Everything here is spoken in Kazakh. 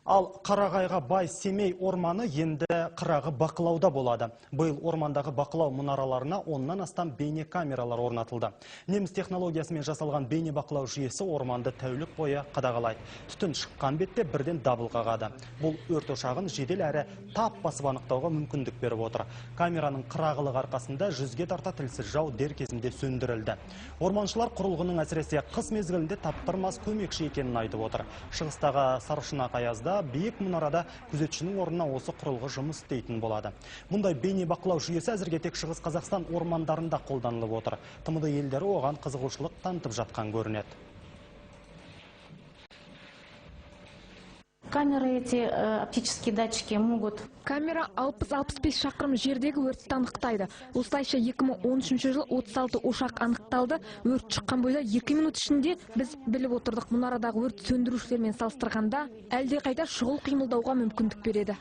Ал Қарағайға бай Семей орманы енді қырағы бақылауда болады. Биыл ормандағы бақылау мұнараларына 10-нан астам бейне камералар орнатылды. Неміс технологиясымен жасалған бейне бақылау жүйесі орманды тәулік бойы қадағалайды. Түтін шыққан бетте бірден дабыл қағады. Бұл өрт ошағын жедел әрі тап басып анықтауға мүмкіндік беріп отыр. Камераның қырағылығы арқасында 100-ге тарта тілсіз жау дер кезінде сөндірілді. Орманшылар құрылғының әсіресе қыс мезгілінде таптырмас көмекші екенін айтып отыр. Шығыстағы сарышұнақ аязда биік мұнарада күзетшінің орнына осы құрылғы жұмыс істейтін болады. Мұндай бейне бақылау жүйесі әзірге тек Шығыс Қазақстан ормандарында қолданылып отыр. ТМД елдері оған қызығушылық танытып жатқан көрінеді. Камеры эти, оптические датчики могут... Камера 60-65 шақырым жердегі өртті анықтайды. Осылайша 2013 жылы 36 ошақ анықталды. Өрт шыққан бойда 2 минут ішінде біз біліп отырдық. Мұнарадағы өрт сөндірушілермен салыстырғанда әлдеқайда шұғыл қимылдауға мүмкіндік береді.